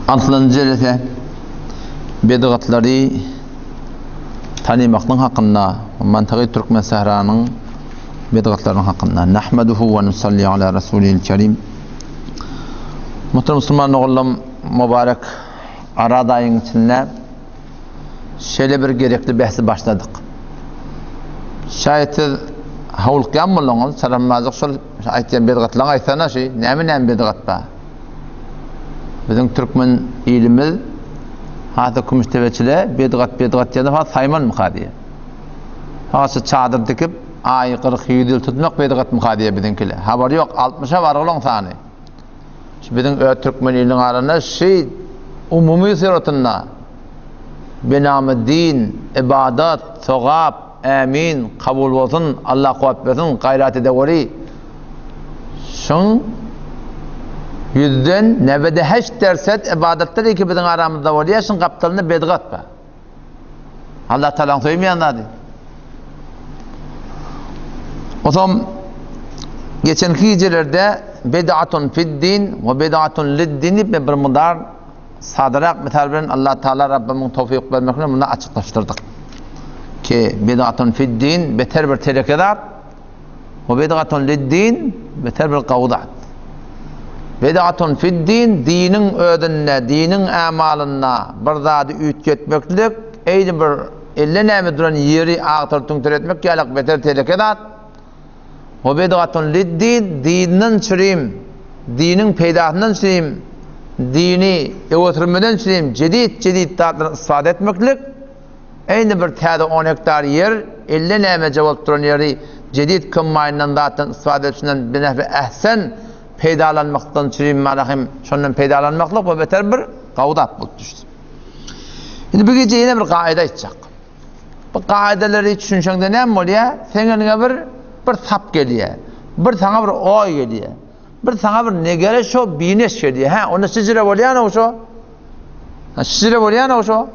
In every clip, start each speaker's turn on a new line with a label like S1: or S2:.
S1: Altynjy jelese bedgatlary tanymaklyk hakynda, Mantygy Türkmensähranyň bedgatlarynyň hakynda. Nahmaduhu we nusalli ala rasulil kerim. Muhterem musulman doganlarym, mübarek Araz aýyň içinde şeýle bir gerekli bähsi başladyk. Şaýat siz howlukýan bolsaňyz, çalamazlyk şol aýtýan bedgatlaryňy aýtsana şi, näme näme bedgat bar? Biziň türkmen ilimiz hasa kümüştebeçile bedgat bedgat diýende has saýmanmyka diýýär. Hasa çadyr dikip aýy 40 ýüz ýyl tutmak bedgatmyka diýýär biziňkiler. Habary ýok, 60-a bar olaň sany. Şu biziň öz türkmen iliniň arasynda şi umumy suratynda benamy din, ibadat, sogap, ämin, kabul bolsun, Allah kuwwat bersin, gaýrat edeweri. Şuň ýüzden nebede heşt derset ibadatlar ki biziň aramyzda bolýar, şuň gapdalynda bedgat bar. Allah Taalanyň söýmeýän zady. Otam geçenki gijelerde bid'atun fid-din we bid'atun lid-din diýip bir mudar sadarak mysal bilen Allah Taala Rabbimiň towfyk bermegine muny açyklaşdyrdyk. Ki bid'atun fid-din beter bir teleke zat, We bid'atun lid-din, beter bir gowy zat. Bid'atun fid-din, diniň özünde, diniň ämalynda bir zady üýtgetmeklik, eýni bir elde näme duran ýeri agtar-tüňter etmek ýalak beter teleke zat. We bid'atun lid-din, dinden çürim, diniň peýdasyndan çürim, dini öňe sürmeden çürim, jedid-jedid zatlaryny istifade etmeklik, Indi bir täze on hektar ýer, elde nämeje bolup duran ýeri jedid kombaýndan zatdan istifade edip şundan binähwi ähsen peýdalanmakdan çürim mana hem şondan peýdalanmaklyk bu beter bir gowy zat bolup düşdi. Indi bu gije ýene bir gaýda aýtjak. Bu gaýdalary düşünşeňde näme bolýar? Seň eliňe bir bir sap gelýär. Bir saňa bir oý gelýär. Bir saňa bir negere şo bineş gelýär. Hä, onda şijire bolýan şo. Ha, şijire bolýan şo.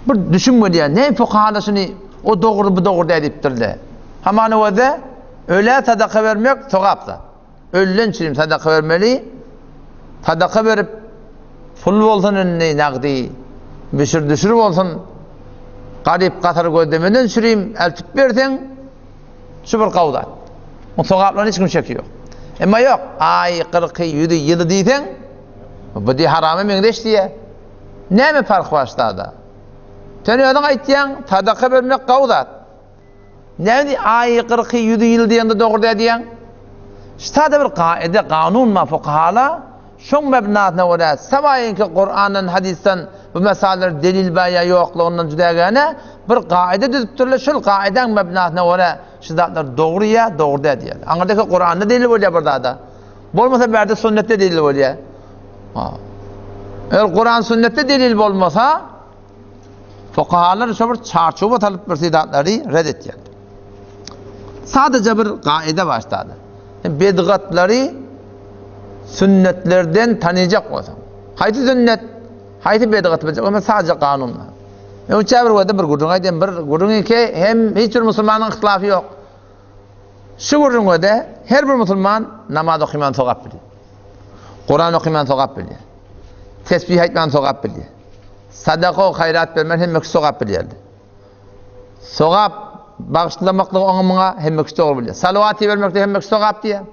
S1: Bir düşüm gelýär. Ne fukahalar şuny o dogry bu dogry däl diýipdirler. Hamana öze ölä sadaka bermek sogap zat. Ölden çirim sadaka bermeli. Sadaka berip pul bolsun indi nagdy, büşür düşür bolsun. Garyp gasar gözlemeden çirim eltip berseň şu bir gowy zat. O sogaplaryny hiç kim şeki ýok. Emma ýok, aý, kyrky, ýüzi, ýyly diýseň, bu diý harama meňzeş diýýär. Näme parhy bar ştada? Sen özüň aýtýaň, sadaka bermek gowy zat. Näme aýy, kyrky, ýüzi, ýyly diýende dogry däl diýýäň? Ştada bir kaide, kanun bar fukahala, şoň mebnasyna görä, sabaýynky Kurandan, hadysdan bu mesalar delil bar ýa ýoklugyndan jüdägäne bir kaide düzüpdirler, şol kaidäň mebnasyna görä şu zatlar dogry ýa dogry däl diýýär. Aňyrdaky Kuranda delil bolýar bir zada. Bolmasa bärde sünnetde delil bolýar. Eger Kuran sünnetde delil bolmasa, fukahalar şo bir çarçuwa salyp bir zatlary red etýär. Sadece bir kaide başlady. Bidgatlary sünnetlerden tanıyacak bolsaň. Haýsy sünnet, haýsy bidgat biljek bolsaň sadece kanunla. Öňçe bir wada bir gürrüň aýdayım, bir gürrüň ki hem hiç bir musulmanyň ihtilafy ýok. Şu gürrüňde her bir musulman namaz okyman sogap bilýär. Kuran okyman sogap bilýär. Tesbih aýtman sogap bilýär. Sadaka haýrat bermen hemme kişi sogap bilýär. Sogap bagyşlamaklygy oňa muňa hemme kişi dogry bilýär. Salawat bermekde hemme kişi sogap diýýär.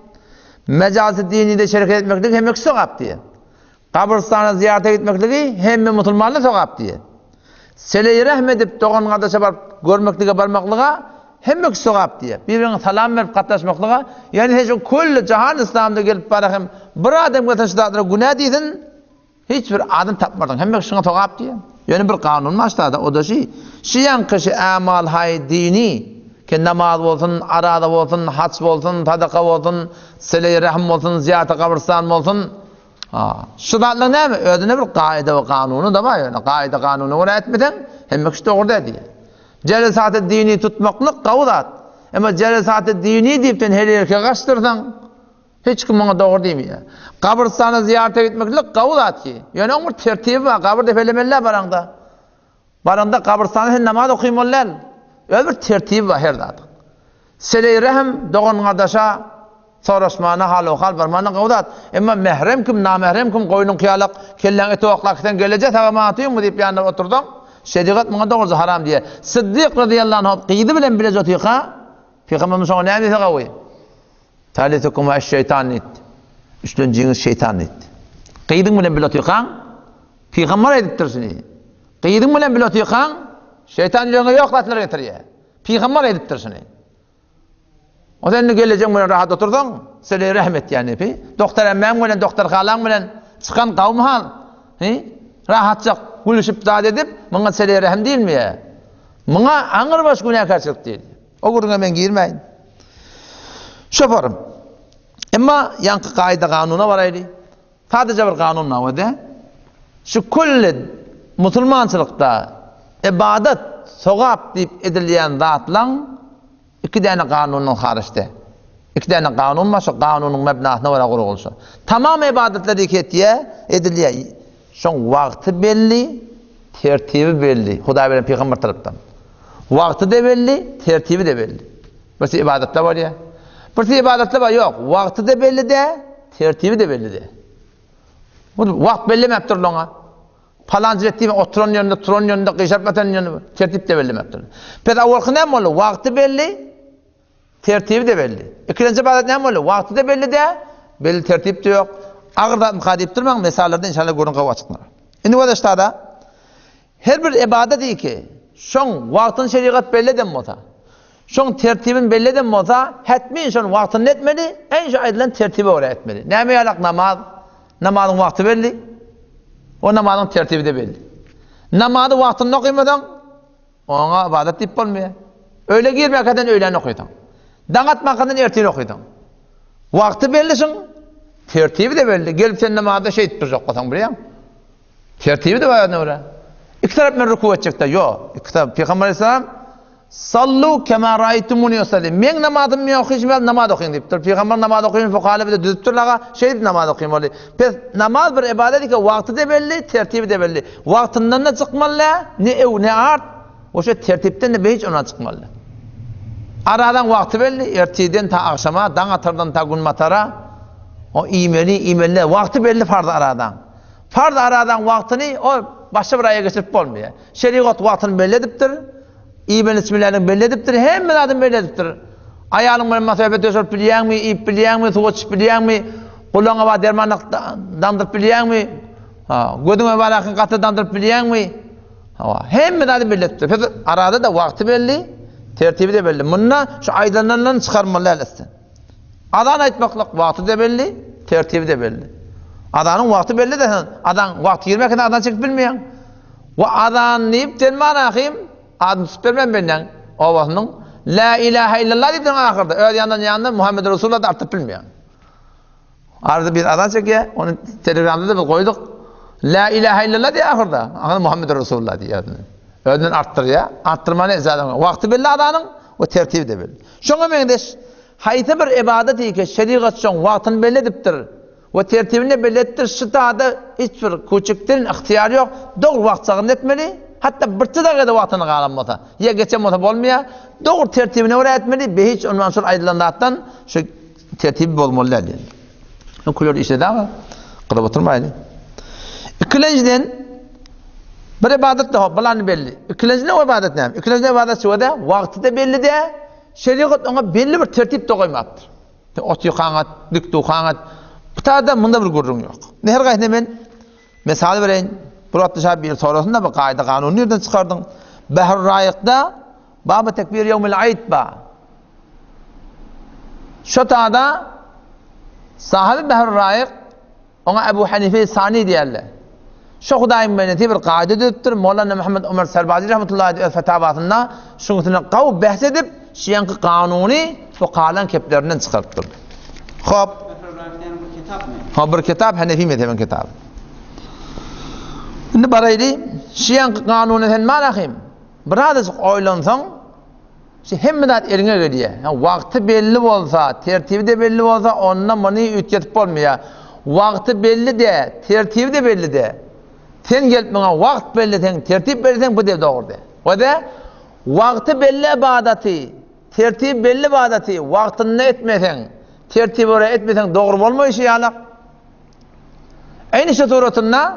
S1: Mejalisy dinide şereket etmeklik hemme kişi sogap diýýär. Gabrystana zyýarata gitmekligi hemme musulmana sogap diýýär. Seleý rehm edip dogan-gardaşa baryp görmeklige barmaklyga hemme kişi sogap diýýär. Bir-biriňe salam berip gatnaşmaklyga, ýagny sen şu külli jahan yslamda gelip bara hem bir adam gelse şu zatlara günä diýsin, hiç bir adam tapmarsyň. Hemme kişi şuňa sogap diýýär. Ýöne bir kanun bar ştada, o-da şi, şi ýaňky şi ämal haý dini, ki namaz bolsun, araza bolsun, haç bolsun, sadaka bolsun, seleý rehm bolsun, zyýarata gabrystan bolsun, Şu zatlar näme? Özüne bir kaida we kanuny da bar ýöne. Kaida kanuna görä etmeseň, hemme kişi dogry däl diýýär. Jelesaty dini tutmaklyk gowy zat. Emma jelesaty dini diýip sen her erkege gaçdyrsaň, hiç kim muňa dogry diýmeýär. Gabrystana zyýarata gitmeklik gowy zat ki. Ýöne oň bir tertibi bar. Gabyr depelemeli däl baraňda. Baraňda gabrystana sen namaz okymaly däl. Öz bir tertibi bar her zadyň. Seleý-rehm dogan-gardaşa. Soraşmana hal-owhal barmana gowy zat. Emma mährem kim, namährem kim, goýnuňky ýalak, kelläň eti oklak sen geleje sag-aman otyňmy diýip ýanynda otursaň, şerigat muňa dogruja haram diýýär. Syddyk razyýallahu anhu gyzy bilen bileje otyka, Pygamberimiz şoňa näme diýse gowy? Salisukuma eş-şeýtan diýdi. Üçlenjiňiz şeýtan diýdi. Gyzyň bilen bile otykaň, Pygamber aýdypdyr şuny. Gyzyň bilen bile otykaň, şeýtan ýüregiňe ýok zatlar getirýär. Pygamber aýdypdyr şuny. O sen indi gelejeň bilen rahat otursaň, seni rehm etýän nepi. Doktor emmäň bilen, doktor halaň bilen çykan gawmy hal. He? Rahatjak gülüşip zat edip, muňa seni rehm diýilmeýär. Muňa aňrybaş günäkärçilik diýilýär. O gürrüňe men girmäýin. Şoparym. Emma ýaňky kaýda kanuna baraýly. Sadaja bir kanun bar o-da. Şu külli musulmançylykda ybadat, sogap diýip edilýän zatlaň iki däne kanundan haryçdy. Iki däne kanun bar, şo kanunyň mebnasyna görä gurulşy. Tamam ybadatlar diýip etýär, edilýär. Şoň wagty belli, tertibi belli. Hudaý bilen pygamber tarapdan. Wagty-da belli, tertibi-de belli. Birsi ybadatlar bolýar. Birsi ybadatlar bar, ýok. Wagty-da belli dä, tertibi-de belli dä. Bu wagt bellemäp durlar oňa. Palanjy et diýip oturan ýerinde, turan ýerinde, gyşaryp ýatan ýerinde tertip-de bellemäp durlar. Pes awalky näme boldy? Wagty belli, tertibi-de belli. Ikilenji ybadat näme boldy? Wagty-da belli dä, belli tertip-de ýok. Agyr zatmyka diýip durmaň, mesallarda inşallah görüň gowy açyklar. Indi bolsa Her bir ybadat iki, şoň wagtyny şerigat belli eden bolsa, şoň tertibini belli eden bolsa, hetmin şony wagtynda etmeli, en şu aýdylan tertibe görä etmeli. Näme ýalak namaz, namazyň wagty belli, o namazyň tertibi-de belli. Namazy wagtynda okymasaň, oňa ybadat diýip bolmaýar. Öýle girmäkäden öýlän okysaň, daň atmakadan ertir okysaň, wagty belli şoň, tertibi-de belli. Gelip sen namazda şeýdip durjak bolsaň bilýäňmi? Tertibi-de bar özüne görä. Iki tarap bilen ruku etjekde, ýok. Iki tarap Pygamber aleyhisselam Sallu kema raýtumuni usalli. Meň namazym ýok, hiç bir namaz okyň diýipdir. Pygamber namaz okyň fukahalar bize düzüpdirler aga, şeýdip namaz okymaly. Pes namaz bir ibadet eken, wagty-da belli, tertibi-de belli. Wagtyndan-da çykmaly däl, ne öw, ne art. Oşa tertipden-de hiç ondan çykmaly däl. Aradan wagty belli, ertirden ta agşama, daň atardan ta gün batara. O iýmeli, iýmeli däl. Wagty belli farz aradan. Farz aradan wagtyny o başga bir aýa geçirip bolmaýar. Şerigat wagtyny belli edipdir. Iýmeli-içmelerini belli edipdir, hemme zadyny belli edipdir. Aýalyň bilen masöhbet döşürip bilýäňmi, iýip bilýäňmi, suwa çyşyp bilýäňmi, gulagyňa bar derman damdyryp bilýäňmi, ha, gözüňe bar akyň gata damdyryp bilýäňmi? Hawa, hemme zady belli edipdir. Pes arada-da wagty belli, tertibi-de belli. Munda şu aýdylanlardan çykarmaly däl islen. Azan aýtmaklyk wagty-da belli, tertibi-de belli. Azanyň wagty belli-de sen azan wagty girmänkä azan çekip bilmeýäň. We azan diýip sen manahym adyny tutup bermän benden obasynyň La ilaha illallah diýip sen ahyrda öz ýanyndan ýanynda Muhammed Resulullah da artyp bilmeýäň. Arada bir azan çekýär, ony telegramda da biz goýduk. La ilaha illallah diýýär ahyrda. Ahyrda Muhammed Resulullah diýýär. Özünden artdyrýar. Artdyrmany esasan wagty belli azanyň we tertibi de belli. Şoňa meňzeş haýsy bir ybadat eke şerigat şoň wagtyny belli edipdir we tertibini de belli edipdir. Şu zada hiç bir küçükden ygtyýar ýok. Dogry wagt çagynda etmeli. Hatda birçe dagyda wagtyny galan bolsa, ýa geçen bolsa bolmaýar. Dogry tertibine görä etmeli. Behiç ondan şol aýdylan zatdan şu Tertibi bozmaly däl diýen. Öňküler işledi aga. Gyzyp oturmaýly. Ikilenjiden bir ibadat da bilany belli. Ikilenjiden o ibadat näme? Ikilenjiden ibadat şu da wagty da belli de, şerigat oňa belli bir tertip de goýmapdyr. Ot ýykaňat, dik dukaňat. Bu taýda munda bir gürrüň ýok. Ne her gaýsyna men mysal bereýin. Bir wagt şa bir sorasyn da bu kaýda kanuny nirden çykardyň? Bahr Raýykda Baba tekbir ýewmil aýd ba. Şo tada sahaby Behr Raýyk oňa Ebu Hanife Sani diýerler. Şo Hudaýyň bendesi bir kaýda düzüpdir. Mollana Muhammed Omar Serbazi rahmetullahi öz fetawasynda şuň üstüne gawy behs edip, şu ýaňky kanuny fukahalaryň keplerinden çykarypdyr. Hop. Ha bir kitap Hanefi mezhebiň kitaby. Indi baraýly, şu ýaňky kanuny sen manahym. Birazajyk oýlansaň, şu hemme zat eliňe gelýär. Ýa wagty belli bolsa, tertibi-de belli bolsa, onda muny üýtgedip bolmaýar. Wagty belli-de, tertibi-de belli-de. Sen gelip muňa wagt belleseň, tertip belleseň, bu de dogry däl. We-de wagty belli ybadaty, tertibi belli ybadaty wagtynda etmeseň, Tertibe görä etmeseň dogry bolmaýşy ýalak. Eýni şu suratynda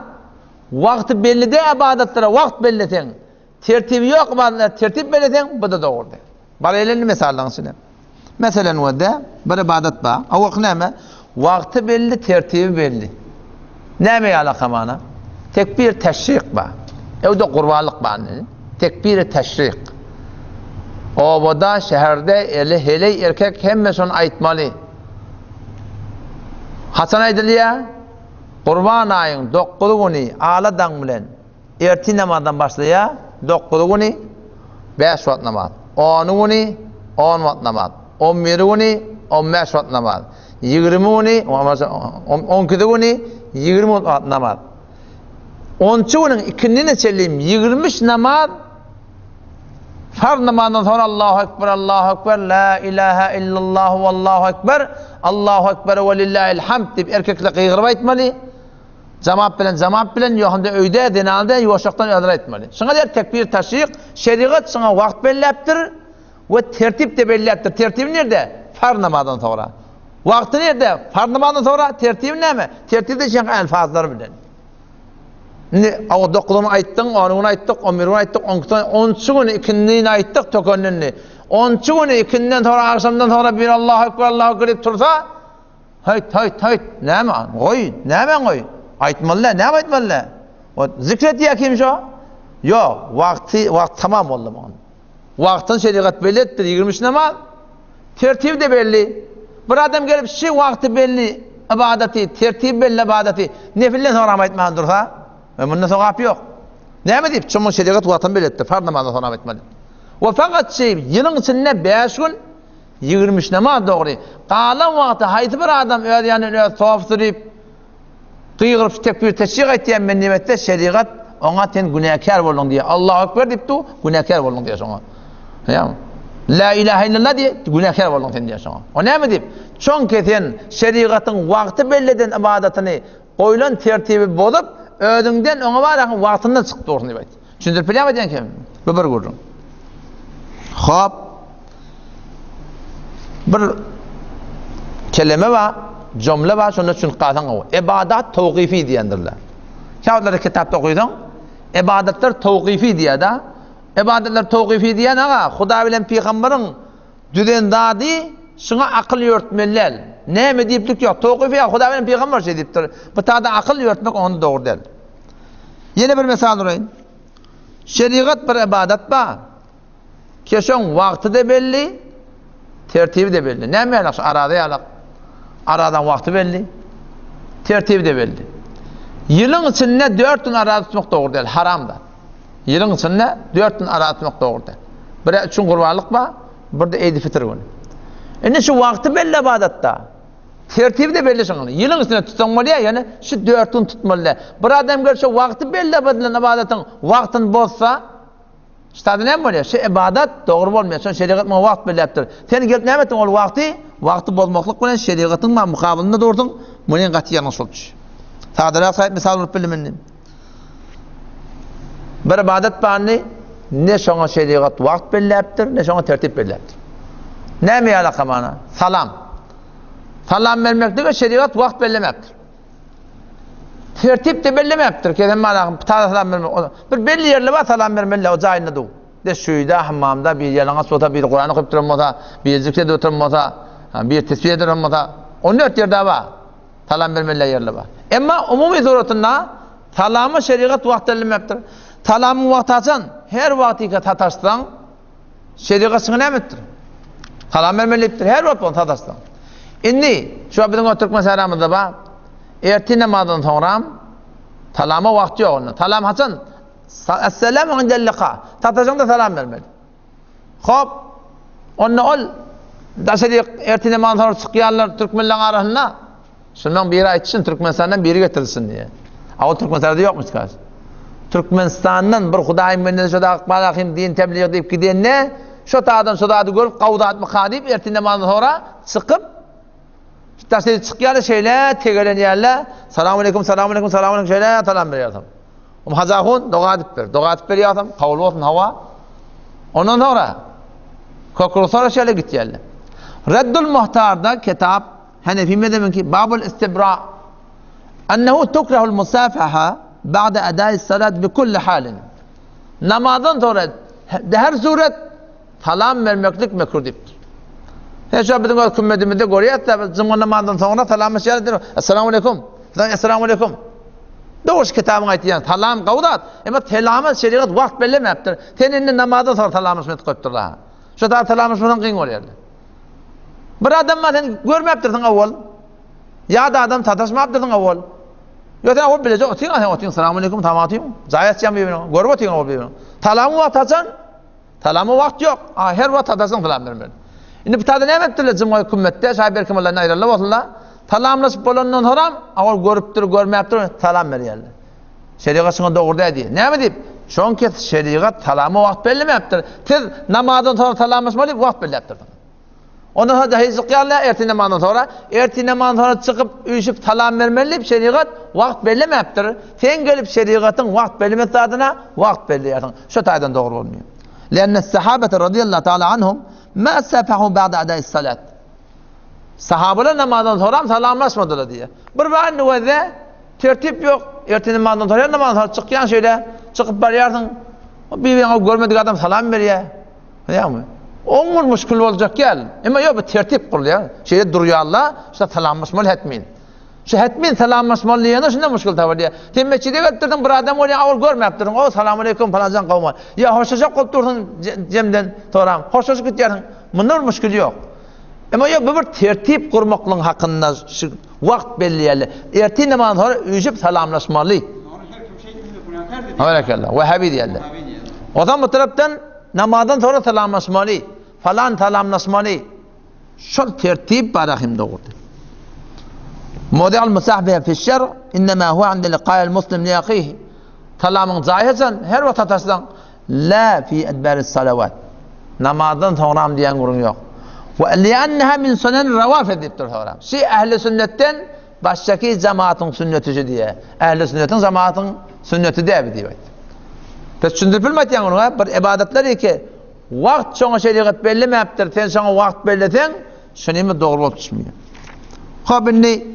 S1: wagty belli däl ybadatlara wagt belleseň, tertibi ýok ybadatlara tertip belleseň, bu-da dogry däl. Bar eýlendi mysallaryň içine. Meselen wede bir ybadat bar. Owalky näme? Wagty belli, tertibi belli. Näme ýaly hamana? Tekbir teşrik bar. Ewde gurbanlyk bar. Tekbir teşrik. Obada, şäherde eli heleý erkek hemme şony aýtmaly. Haçan aýdylýar? Gurban aýyň 9 güni ala daň bilen Ertir namazdan başlaýar, dokuzy güni bäş wagt namaz, ony güni on wagt namaz, on biri güni on bäş wagt namaz, ýigrimi güni, on ikisi güni ýigrimi wagt namaz. Onunçy günüň ikindine çenli ýigrimi üç namaz farz namazdan soňra Allahu Ekber, Allahu Ekber, la ilaha illallah, wallahu ekber, Allahu Ekber we lillahil hamd diýip erkekler gygyryp aýtmaly. Jamat bilen jamat bilen ýohunda öýde zenanda ýuwaşjakdan özleri aýtmaly. Şuňa diýer tekbir taşryk, şerigat şuňa wagt belläpdir we tertip de belläpdir. Tertibi nirde? Farz namazdan soňra. Wagty nirde? Farz namazdan soňra. Tertibi näme? Tertibi de şeňki elfazlar bilen. Indi awa dokuzyny aýtdyň, onyny aýtdyk, on birini aýtdyk, on ikisini, onunçy güni ikindini aýtdyk tökenini. Onunçy güni ikinden soňra agşamdan soňra bir Allahu ekber Allahu ekber diýip tursa, Haýt, haýt, haýt, näme, goý, näme goý? Aýtmaly däl, näme aýtmaly däl? O zikr etýär kim şo? Ýok, wagty, wagt tamam boldy muň. Wagtyny şerigat belli etdi, 23 namaz. Tertibi de belli. Bir adam gelip şu wagty belli ybadaty, tertibi belli ybadaty nefilden soňra aýtman dursa, e, munda sogap ýok. Näme diýip, çünki şerigat wagtyny belli etdi, farz namazdan soňra aýtmaly. We fakat şey ýylyň içinde 5 gün 23 namaz dogry. Galan wagty haýsy bir adam öz ýanyndan öz towaf sürüp, gygyryp şu tekbir teşrik aýtýan men diýip etse, şerigat oňa sen günäkär bolduň diýýär. Allahu ekber diýip dur, günäkär bolduň diýýär şoňa. Ýa La ilaha illallah diýip, günäkär bolduň sen diýýär şoňa. O näme diýip? Çünki sen şerigatyň wagty belli eden ybadatyny goýlan tertibi bozup, özüňden oňa barakyň wagtyndan çykyp dursun diýip aýtdy. Düşündirip bilýärmi diýen kim? Bu bir gürrüň. Hop. Bir kelime bar, jümle bar, şonda düşünip galsaň gowy. Ibadat tawqifi diýendirler. Käwagtlarda kitapda okaýsaň, ibadatlar tawqifi diýýär-de. Ibadatlar tawqifi diýen aga, Hudaý bilen pygamberiň düzen zady şuňa akyl ýörtmeli däl. Näme diýiplik ýok. Tawqifi ýa Hudaý bilen pygamber şeý diýipdir. Bu tada akyl ýörtmek onda dogry däl. Ýene bir mysal uraýyn. Şerigat bir ibadat bar. Keşoň wagty-da belli, tertibi-de belli. Näme ýalak şu araza ýalak? Arazaň wagty belli, tertibi-de belli. Ýylyň içinde 4 gün araza tutmak dogry däl, haram zat. Ýylyň içinde 4 gün araza tutmak dogry däl. Bir üçin gurbanlyk bar, bir de Eid-i Fitr güni. Indi şu wagty belli ibadatda. Tertibi-de belli şonuň. Ýylyň içinde tutsaň bolýar, ýöne şu 4 gün tutmaly däl. Bir adam gelse wagty belli edilen ybadatyň wagtyny bozsa, ştada näme bolýar? Şu ybadat dogry bolmaýar. Şonuň şerigat muňa wagt belläpdir. Sen gelip näme etdiň ol wagty? Wagty bozmaklyk bilen şerigatyň mukabylynda durduň. Muny gaty ýalňyş bolup düşýär. Sadarak saýyp mysal bolup bildim indi. Bir ybadat barny, ne şoňa şerigat wagt belläpdir, ne şoňa tertip belläpdir. Näme ýalaka mana? Salam. Salam bermeklige şerigat wagt bellemepdir. Tertip de bellemepdir. Kesen mana tada salam bermek. Bir belli ýerler bar salam bermeli, o jaýynda dur. De şuýda, hammamda bir ýalaňaç bolsa, bir Kur'an okup duran bolsa, bir zikr edip oturan bolsa, bir tesbih edip duran bolsa, 14 ýerde bar. Salam bermeli ýerler bar. Emma umumy suratynda salama şerigat wagt bellemepdir. Salamyň wagty haçan? Her wagtyka sataşsaň, Şerigat şuňa näme etdir? Salam bermelidir. Her wagt bolsa sadaşsaň. Indi şu biziň o türkmen säramyzda bar. Ertir namazdan soňra salama wagt ýok onda. Salam haçan? Esselamu indel lika. Sataşyňda salam bermeli. Hop. Onda ol daşary ertir namazdan soňra çykýanlar türkmenleriň arasynda Şundan biri aýtsyn, Türkmenistandan biri getirilsin diýe. A ol Türkmenistanda ýokmuş kaş. Türkmenistandan bir Hudaýyň bendesi şo dagy Malahym din tebliğ diýip gidende, şo tadan şo zady görüp gawy zatmyka diýip ertir namazdan soňra çykyp daşary çykýarlar şeýle tegelenýärler. Salam aleyküm, salam aleyküm, salam aleyküm şeýle salam berýärler. Um Hajy ahun doga edip ber. Doga edip berýärsen, kabul bolsun hawa. Ondan soňra kökürek soraşýarlar gitýärler. Reddul Muhtarda kitap. Hanefi mezhebiňki babul istibra. Ennehu tukrahul musafaha ba'de edai salat bi kulli halin. Namazdan sonra her suret salam bermeklik mekruh diýipdir. He şu biziň öz kümmetimizde görýäs-de, biz juma namazdan soňra salamlaşýarys. Essalamu aleýkum. Essalamu aleýkum. Dogry şu kitabyň aýtýan salam gowy zat. Emma selama şerigat wagt bellemäpdir. Sen indi namazdan soň salamlaşmak goýupdyrlar. Şu zat salamlaşmasaň kyn bolýar. Bir adam bar sen görmäpdirsiň owal. Ýa-da adam sataşmapdyrsyň owal. Ýa sen owal bileje otyň, sen otyň, salam aleýkum, tamam otyň. Jaý açýaň bir-birine, görüp otyň owal bir-birine. Salamyň wagty haçan? Salama wagt ýok. A her wagt sataşsaň salam bermeli. Indi bu taýda näme etdiler jumga hükümetde, şaý berkim Alladan aýralla bolsunlar. Salamlaşyp bolandan soňram owal görüpdir, görmäpdir, salam berýärler. Şerigat şuňa dogry däl diýýär. Näme diýip? Çünki şerigat salama wagt bellemäpdir. Siz namazdan soňra salamlaşmaly diýip wagt belläpdirsiňiz. Ondan soň dahy çykýarlar ertir namazdan soňra. Ertir namazdan soňra çykyp, üýşüp salam bermeli diýip şerigat wagt bellemäpdir. Sen gelip şerigatyň wagt bellemedik zadyna wagt belleýärsiň. Şu taýdan dogry bolmaýar. Lenne sahabete radiyallahu taala anhum ma safahu ba'da ada'is salat. Sahabalar namazdan soňra salamlaşmadylar diýýär. Bir wagt nüweze Tertip ýok. Ertir namazdan soň her namazdan soň çykýaň şeýle, çykyp barýarsyň. Bir-biriňi görmedik adam salam berýär. Bilýäňmi? Oň bir muşkul boljak ýaly. Emma ýok, bir tertip gurulýar. Şeýle durýarlar, şo salamlaşmaly hetmin. Şu hetmin salamlaşmaly diýende şunda muşkul tapylýar. Sen metjide gelip durdyň, bir adam bolýar, awal görmäpdirsiň. O, salam aleýkum, palanjan gowmy? Ýa hoşlaşjak bolup dursuň jemden soraň, hoşlaşyp gitýärsiň. Munda bir muşkul ýok. Emma ýok, bu bir tertip gurmaklygyň hakynda şu wagt belleýärler. Ertir namazdan soňra üýşüp salamlaşmaly.
S2: Ony her kim şeýtmese günäkär diýýär.
S1: Berekella. Wahhabi diýýärler. O zaman bu tarapdan namazdan soňra salamlaşmaly. Falan salamlaşmaly. Şol tertip bar ahim dogrudy. Mowdi'ul musahbihe fi şer innema huwa inde liqa'il muslim li ahihi. Salamyň jaýy haçan? Her wagt sataşsaň La fi edbaris salawat. Namazdan soňram diýen gürrüň ýok. We li'annaha min sunan rawafid diýipdir soňra. Şi ähli sünnetden başdaky jemaatyň sünneti şu diýýär. Ähli sünnetiň jemaatyň sünneti däbi diýip aýtdy. Pes düşündirip bilme aýtýan gürrüň, bir ibadatlar ýeke wagt şoňa şerigat bellemäpdir. Sen şoňa wagt belleseň, şunymy dogry bolup düşmeýär. Hop indi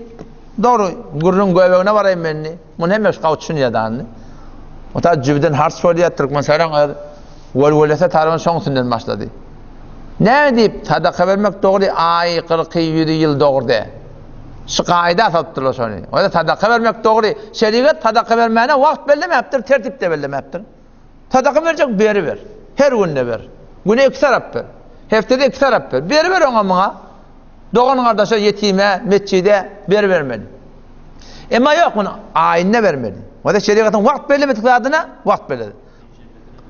S1: dogry gürrüň göbegine baraýyn men indi. Muny hemme şu gawy düşünýär dany. O ta jübden harç bolýar, Türkmenistanyň öz welwelesi taryny şoň üstünden başlady. Näme diýip, sadaka bermek dogry, aý, kyrky, ýüzi ýyl dogry däl. Şu kaýda salypdyrlar şony. O sadaka bermek dogry. Şerigat sadaka bermäne wagt bellemäpdir, tertip de bellemäpdir. Sadaka berjek beriber. Her günde ber. Güne iki tarap ber. Heftede iki tarap ber. Beriber oňa muňa. Dogan gardaşa, ýetime, metjide beribermeli. Emma ýok muny aýynda bermeli. Wada şerigatyň wagt bellemedik zadyna wagt belledi.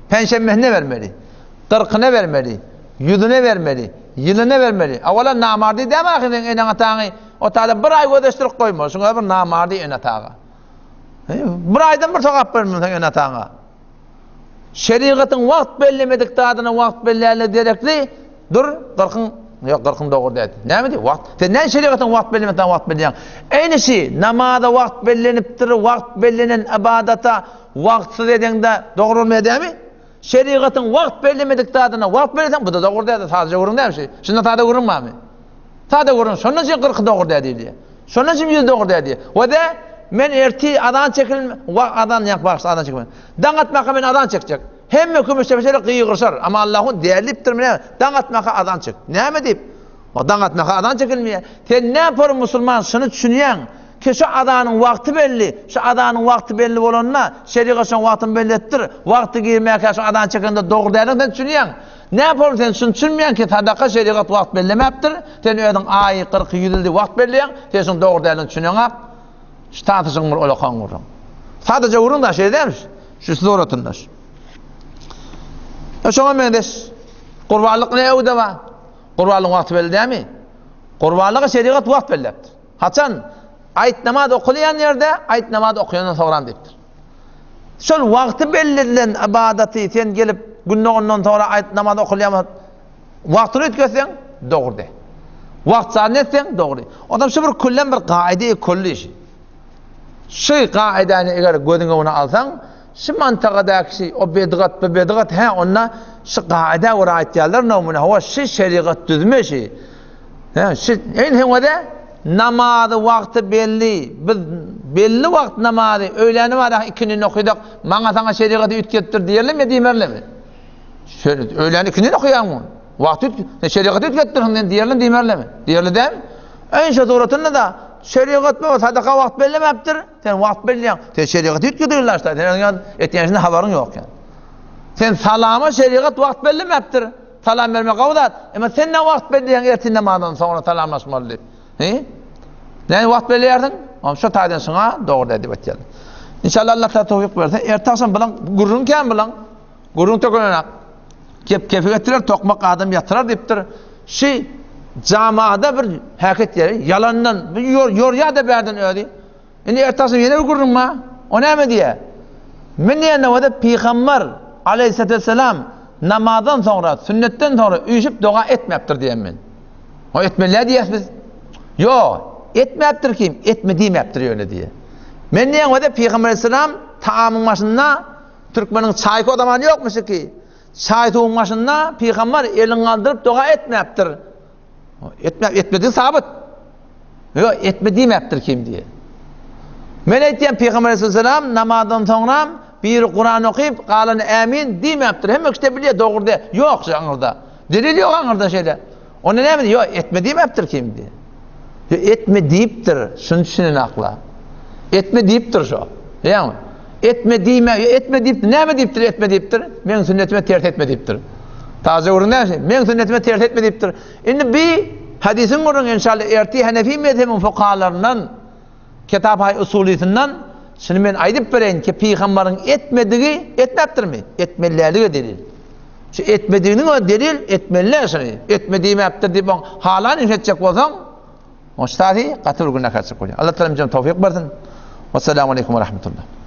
S1: Penşenbesine bermeli. Kyrkyna bermeli. Ýüzüne bermeli. Ýylyna bermeli. Awala namardy dämi ahyr seň eneň ataňy o taýda bir aý gözeşdirip goýma. Şuňa bir namardy ene ataga. Bir aýdan bir sogap bermeli seň ene ataňa. Şerigatyň wagt bellemedik zadyna wagt bellärler derekli, dur, gyrkyň, ýok, gyrkyň dogry däl. Näme diýip, wagt? Sen näme şerigatyň wagt bellemedik zadyna wagt belleýäň? Eýnişi, namaza wagt bellenipdir, wagt bellenen ybadata wagtsyz edeňde dogry bolmaýar dämi? Şerigatyň wagt bellemedik zadyna wagt belleseň, bu-da dogry däl, sadaja gürrüň däl şu. Şunda sada gürrüň barmy? Sada gürrüň, şondan üçin gyrky dogry däl diýilýär. Şondan üçin ýüz dogry däl diýýär. We-de men ertir azan çekil, wa azan ýa bagyşla azan çekme. Daň atmaka men azan çekjek. Hemme kümüşdepe şeýle gygyryşar. Ama Allahu däl diýipdir men. Daň atmaka azan çek. Näme diýip? O daň atmaka azan çekilmeýär. Sen näme musulman şuny düşünýäň? Ki şu azanyň wagty belli. Şu azanyň wagty belli bolanda, şerigat şoň wagtyny belli etdir. Wagty girmäkä şu azan çekende dogry däldigini sen düşünýäň. Näme sen şuny düşünmeýäň ki sadaka şerigat wagt bellemäpdir, sen özüň aýy, kyrky, ýüz ýyl wagt belleýäň, sen şuň dogry däldigini düşüneňak. Şu tatyşyň bir olakan gürrüň. Sadaja gürrüň da şeýle dälmi? Şu suratynda şu. E şoňa meňzeş gurbanlyk ne öwde bar? Gurbanlygyň wagty belli dälmi? Gurbanlyga şerigat wagt belläpdir. Haçan aýt namaz okulýan ýerde aýt namaz okaýandan soňram diýipdir. Şol wagty bellenilen ybadaty sen gelip gün dogandan soňra aýt namaz okulýan wagt wagtyny üýtgetseň dogry däl. Wagt sany etseň dogry. Ondan şu bir küllen bir gaýda külli iş. Şu gaýdany eger gözüň öňüne alsaň, şu mantagadaky o bedgat bu bedgat he onda şu gaýda görä aýtýarlar no muny hawa şu şerigat düzme şi. He şu en heňede. namazy wagty belli, biz belli wagt namazy öýläni barah ikindini okydak, maňa saňa şerigaty üýtgetdir diýerlermi ýa diýmerlermi? Öýläni ikindini okaýaňmy? Wagty üýt, şerigaty üýtgetdirsiň sen diýerler diýmerlermi? Diýerler dämi? Enşe suratynda-da şerigat bu sadaka wagt bellemäpdir, sen wagt belleýäň. Sen şerigaty üýtgediňler şta, sen özüň etýän işinden habaryň ýok ýa. Sen salama şerigat wagt bellemäpdir. Salam bermek gowy zat. Emma sen ne wagt belleýäň ertir namazdan soňra salamlaşmaly diýip. He? Näme wagt belleýärsiň? Oňa şu taýdan şuňa dogry diýip aýtýarlar. Inşallah Allah taala towfik berse, erte agşam bilen gürrüň kän bilen gürrüň tökelenak. Kep kefi getirer, tokmak adam ýatyrar diýipdir. Şi jamaada bir häket ýeri ýalandan bir ýor ýorýa-da bärden özi. Indi erte agşam ýene bir gürrüň bar. O näme diýýär? Men diýende bolsa pygamber aleyhissalatu vesselam namazdan soňra, sünnetden soňra üýşüp doga etmäpdir diýen men. O etmeli diýýäs biz. Ýok, etmäpdir kim? Etme diýmäpdir ýöne diýýär. Men diýen bolsa pygamber aleyhissalam taamyň başynda türkmeniň çaýky o zaman ýokmuş ki. Çaý suwuň başynda pygamber elini galdyryp doga etmäpdir. Etme, etmedi sabyt. Ýok, etme diýmäpdir kim diýe. Men aýtýan Pygamber aleyhisselam namazdan soňra biri Kuran okyp, galany ämin diýmäpdir. Hemme kişi bilýär, dogry diýe. Ýok şu aňyrda. Delil ýok aňyrda şeýle. Onda näme diýe? Ýok, etme diýmäpdir kim diýe. Ýok, etme diýipdir. Şuny düşünen akla. Etme diýipdir şo. Ýa etme diýme, etme diýipdir. Näme diýipdir, etme diýipdir? Meň sünnetime ters etme diýipdir. Taze gürrüň näme? Meň sünnetime ters etme diýipdir. Indi bi hadisiň gürrüňi inşallah ertir Hanefi mezhebiniň fukahalaryndan Kitap-hay usulysyndan şuny men aýdyp bereýin ki pygambaryň etmedigi etmäpdirmi? Etmelilige delil. Şu etmediginiň özi delil, etmeli şuny. Etme diýmäpdir diýip oň halan iş etjek bolsaň, o ştahy gaty bir günäkärçilik bolýar. Allah taala bize towfik bersin. Wassalamu aleýkum we rahmetullah.